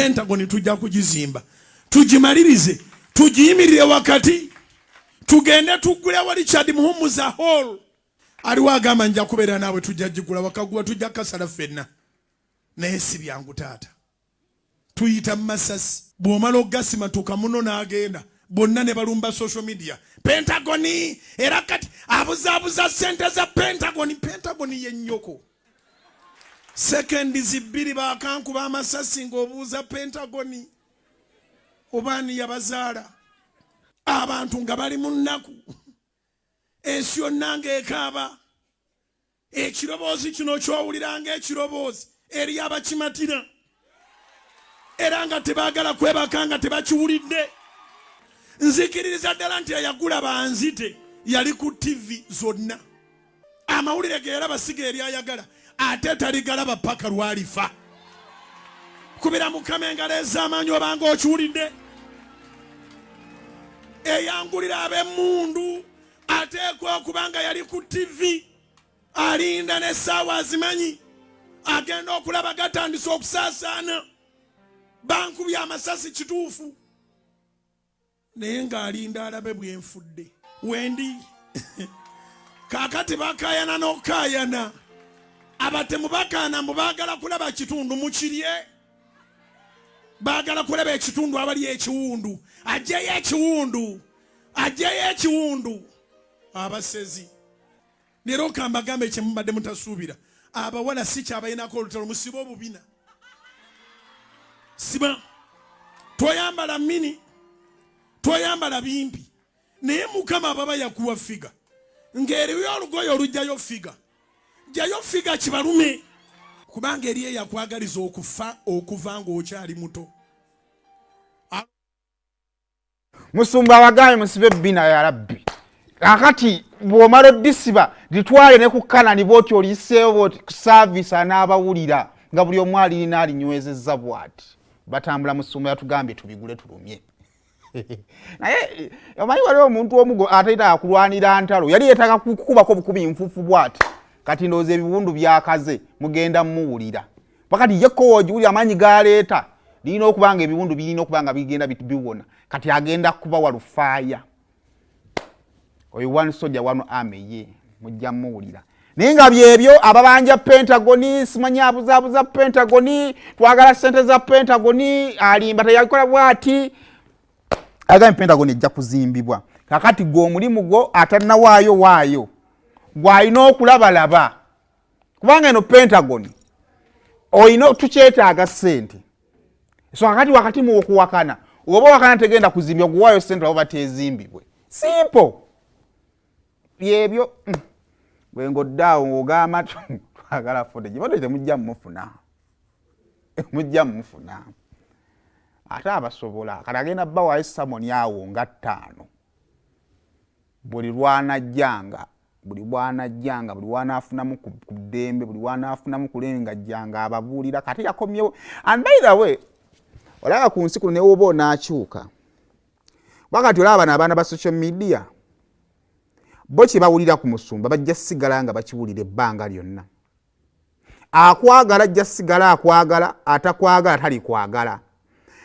Pentagon tujja kugizimba, tugimalirize, tugiyimirire wakati, tugende tuggulewo Richard Muhumuza Hall. Aliwo agamba nja kubeera naawe, tujja gigula wakaguwa, tujja kasala ffenna. Naye si byangu taata, tuyita mu masasi. Bw'omala okugasimatuka muno n'agenda bonna ne balumba social media. Pentagoni era kati abuzaabuza ssente za Pentagoni. Pentagoni yennyoko sekendi 2 bakankuba amasasi ng'obuuza Pentagoni obaani yabazaala. Abantu nga bali mu nnaku, ensi yonna ng'ekaaba. Ekiroboozi kino ky'owulira ng'ekiroboozi eri abakimatira era nga tebaagala kwebaka nga tebakiwulidde. Nzikiririza ddala nti eyagula banzite yali ku ttivi zonna. Amawulire ge yalaba si ge yali ayagala, ate taligalaba paka lwalifa. Kubira Mukama engalo ez'amaanyi obanga okiwulidde. Eyangulira ab'emmundu ateekwa okuba nga yali ku ttivi, alinda n'essaawa azimanyi, agenda okulaba gatandise okusaasaana. Bankubye amasasi kituufu, naye ng'alinda alabe bwenfudde wendi. Kaakati bakaayana n'okukaayana, abatemu bakaana mbu baagala kulaba kitundu mukirye, baagala kulaba ekitundu abali ekiwundu, ajjeyo ekiwundu, ajjeyo ekiwundu. Abasezi leero kambagambe kyemubadde mutasuubira, abawala si kyabalinako olutalo. Musibe obubina, siba toyambala mini, toyambala bimpi, naye Mukama ababa yakuwa figure ng'eriyo olugoye olujjayo figure, jjayo figure kibalume, kubanga eri eyakwagaliza okufa okuva ng'okyali muto. Musumba abagambye musibe ebbina ya Rabbi. Kakati bw'omala oddisiba, litwale ne ku Kanani bwoti, oliyiseewo bwoti ku service, anaabawulira nga buli omu alirina alinywezezza bwati batambula. Musumba yatugambye tubigule tulumye, naye omanyi waliwo omuntu omu atayetaaga kulwanira ntalo, yali yeetaaga kukubako bukubi nfuufu bwati. Kati ndowooza ebiwundu byakaze, mugenda mumuwulira wakati yekko wogiwulira amaanyi galeeta lirina okuba nga ebiwundu birina okuba nga bigenda biwona. Kati agenda kubawa lufaaya oyo, one soldier, one army, ye mujja muwulira. Naye nga byebyo ababanja Pentagoni, simanyi abuzaabuza Pentagoni, twagala sente za Pentagoni, alimba teyalikola bwati. Agambye Pentagoni ejja kuzimbibwa. Kakati gwe omulimu gwo atannawaayo waayo gwalina okulabalaba, kubanga eno Pentagoni olina tukyetaaga sente. So kakati wakati mu okuwakana, oba wakana tegenda kuzimbibwa, guwaayo sente oba batezimbibwe, simple. Byebyo bwe ng'oddaawo ng'ogamba twagala footage, bado temujja mumufuna, mujja mumufuna ate abasobola. Kati agenda bbawaayo sermon awo nga 5 buli lwanajjanga, buli bwanajjanga, buli wanaafunamu ku ddembe, buli wanaafunamu kulengajjanga ababuulira. Kati yakomyewo. And by the way, olaba ku nsi kuno newoba onaakyuka wakati, olaba bano abaana ba social media bo kye bawulira ku musumba bajja sigala nga bakiwulira ebbanga lyonna. Akwagala ajja sigala akwagala, atakwagala talikwagala.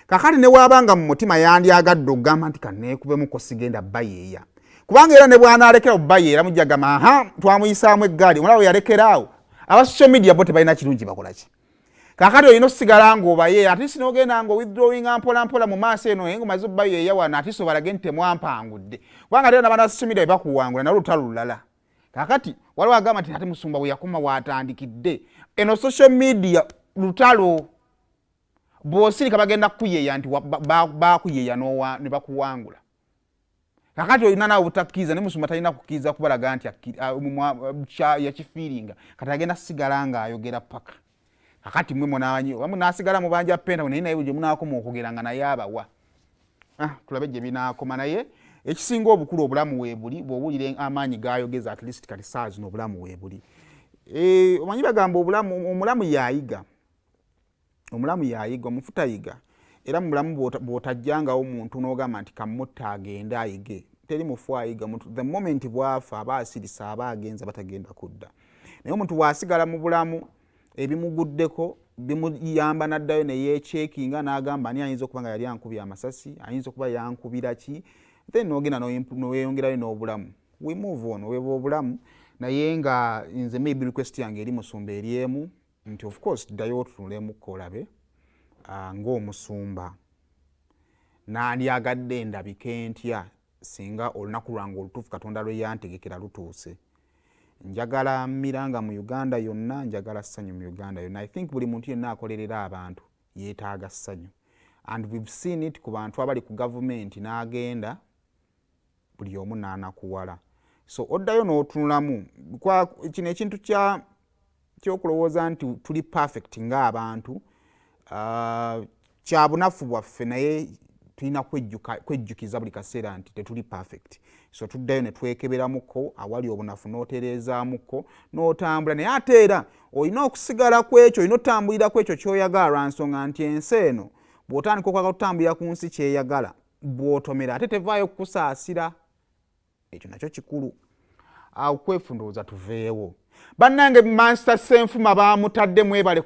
Kakati ne bw'aba nga mu mutima yandyagadde okugamba nti kaneekubemuko sigenda bayeeya, kubanga era ne bw'anaalekera obayeera mujja gamba aha twamuyisaamu eggaali. Omulaba we yalekeraawo, aba social media bo tebalina kirungi bakolaki. Kakati olina okusigala ng'obayeera, ate sinogenda nga owithdrawinga mpola mpola mu maaso eno, naye ngaomaze obayeeya wano, ate sobalage nti temwampangudde, kubanga ate nabaana ba social media bebakuwangula nalwo lutalo lulala. Kakati waliwo agamba nti ate musumba bwe yakoma watandikidde eno social media lutalo, bw'osirika bagenda kukuyeeya nti bakuyeeya ne bakuwangula. Kakati olina naawe obutakkiriza, ne musumba talina kukkiriza kubalaga nti yakifiiringa. Kati agenda sigala ng'ayogera paka kakati mwe munaanyi oba munaasigala mubanja penta, naye naye gye munaakoma okwogera nga naye abawa. Tulabe gye binaakoma, naye ekisinga obukulu obulamu weebuli. Bw'owulira amaanyi gayogeza, at least kati saa zino obulamu weebuli. Omanyi bagamba obulamu, omulamu yayiga, omulamu yayiga, omufu tayiga. Era mu bulamu bw'otajjangawo muntu n'ogamba nti kamutta agende ayige, teri mufu ayiga. Muntu the moment bw'afa aba asirisa, aba agenza, batagenda kudda. Naye omuntu bw'asigala mu bulamu ebimuguddeko. Bimuyamba n'addayo neyechekinga n'agamba, "Ani ayinza okuba nga yali ankubye amasasi? Ayinza okuba yankubira ki?" Then nogenda noweyongerayo n'obulamu. We move on, weba obulamu. Naye nga nze maybe request yange eri musumba eri emu nti, of course, ddayo otunulemukko olabe ng'omusumba nandyagadde ndabike ntya singa olunaku lwange olutuufu Katonda lwe yantegekera lutuuse. Njagala miranga mu Uganda yonna, njagala ssanyu mu Uganda yonna. I think buli muntu yenna akolerera abantu yeetaaga ssanyu, and we've seen it ku bantu abali ku gavumenti n'agenda buli omu n'anakuwala. So oddayo n'otunulamu. Kino ekintu kyokulowooza nti tuli perfect ng'abantu kya bunafu bwaffe, naye tulina kwejjukiza buli kaseera nti tetuli perfect. So tuddayo ne twekeberamuko awali obunafu, n'otereezaamuko, n'otambula. Naye ate era olina okusigala ku ekyo, olina otambulira ku ekyo ky'oyagala, lwa nsonga nti ensi eno bw'otandika okwagala okutambulira ku nsi kyeyagala, bw'otomera ate tevaayo kukusaasira. Ekyo nakyo kikulu. Awo kwefundowooza tuveewo. Bannange, Master Senfuma bamutadde, mwebale.